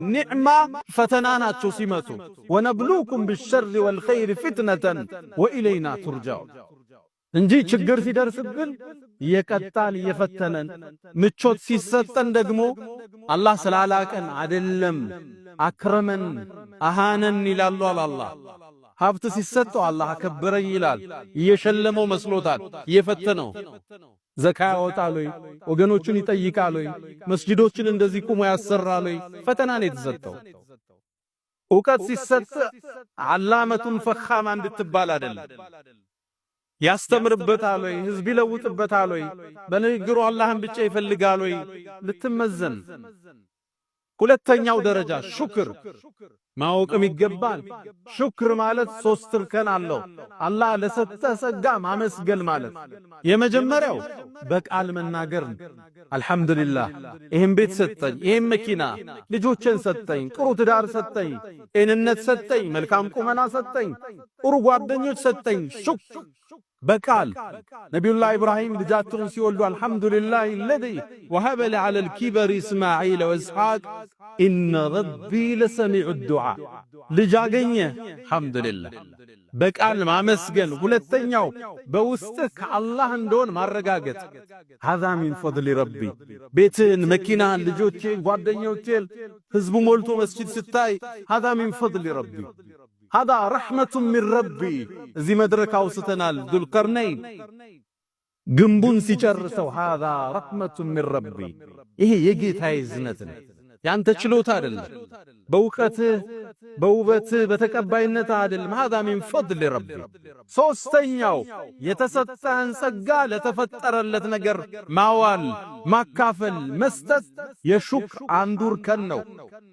ኒዕማ ፈተና ናቸው ሲመቱ። ونبلوكم بالشر والخير فتنة وإلينا ترجعون እንጂ ችግር ሲደርስብን እየቀጣን እየፈተነን፣ ምቾት ሲሰጠን ደግሞ አላህ ስላላቀን አደለም። أكرمن أهانن ይላሉ አላህ። ሀብት ሲሰጠው አላህ አከበረኝ ይላል። እየሸለመው መስሎታል፣ እየፈተነው። ዘካ ያወጣል ወይ? ወገኖቹን ይጠይቃል ወይ? መስጂዶችን እንደዚህ ቁሞ ያሰራል ወይ? ፈተና ነው የተሰጠው። እውቀት ሲሰጥ ዓላመቱን ፈኻማ እንድትባል አይደለም። ያስተምርበታል ወይ? ህዝብ ይለውጥበታል ወይ? በንግግሩ አላህን ብቻ ይፈልጋል ወይ? ልትመዘን። ሁለተኛው ደረጃ ሹክር ማወቅም ይገባል። ሹክር ማለት ሶስት እርከን አለው። አላህ ለሰጠ ጸጋ ማመስገን ማለት የመጀመሪያው በቃል መናገር ነው። አልሐምዱሊላህ፣ ይህም ቤት ሰጠኝ፣ ይህም መኪና፣ ልጆችን ሰጠኝ፣ ጥሩ ትዳር ሰጠኝ፣ ጤንነት ሰጠኝ፣ መልካም ቁመና ሰጠኝ፣ ጥሩ ጓደኞች ሰጠኝ። ሹክር በቃል። ነቢዩላህ ኢብራሂም ልጃቸውን ሲወልዱ الحمد لله الذي وهب لي على الكبر إسماعيل وإسحاق إن ربي لسميع الدعاء። ልጅ አገኘ፣ አልሐምዱሊላህ በቃል ማመስገን። ሁለተኛው በውስጥህ ከአላህ እንደሆን ማረጋገጥ። هذا من فضل ربي። ቤትህን፣ መኪናህን፣ ልጆቼን፣ ጓደኞቼን፣ ህዝቡ ሞልቶ መስጂድ ስታይ هذا من فضل ربي، هذا رحمة من ربي። እዚህ መድረክ አውስተናል። ዙልቀርነይን ግንቡን ሲጨርሰው هذا رحمة من ربي፣ ይሄ የጌታዬ እዝነት ነው። ያንተ ችሎታ አይደለም። በእውቀትህ፣ በውበትህ፣ በተቀባይነት አይደለም። هذا من فضل ربي። ሶስተኛው የተሰጠህን ጸጋ ለተፈጠረለት ነገር ማዋል፣ ማካፈል፣ መስጠት የሹክር አንዱ እርከን ነው።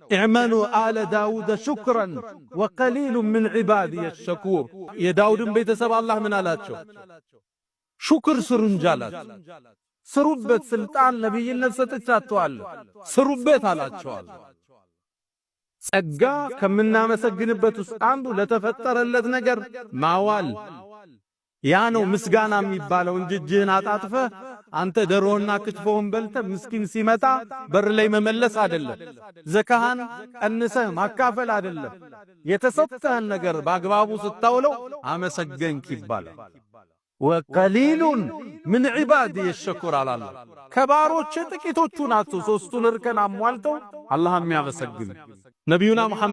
اعملوا آل داود شكرا وقليل من عبادي الشكور። የዳውድን ቤተሰብ አላህ ምን አላቸው? ሹክር ስሩ እንጂ አላቸው። ስሩበት፣ ስልጣን ነቢይነት ሰጥቻቸዋለሁ፣ ስሩበት አላቸዋል። ጸጋ ከምናመሰግንበት ውስጥ አንዱ ለተፈጠረለት ነገር ማዋል፣ ያ ነው ምስጋና የሚባለው እንጂ እጅህን አጣጥፈህ አንተ ደሮና ክትፎውን በልተህ ምስኪን ሲመጣ በር ላይ መመለስ አይደለም። ዘካህን ቀንሰህ ማካፈል አይደለም። የተሰጠህን ነገር በአግባቡ ስታውለው አመሰገንክ ይባላል። وقليل من عبادي الشكور አላለ። ከባሮች ጥቂቶቹ ናቸው ሶስቱን እርከን አሟልተው አላህ የሚያመሰግኑ። ነቢዩና መሐመድ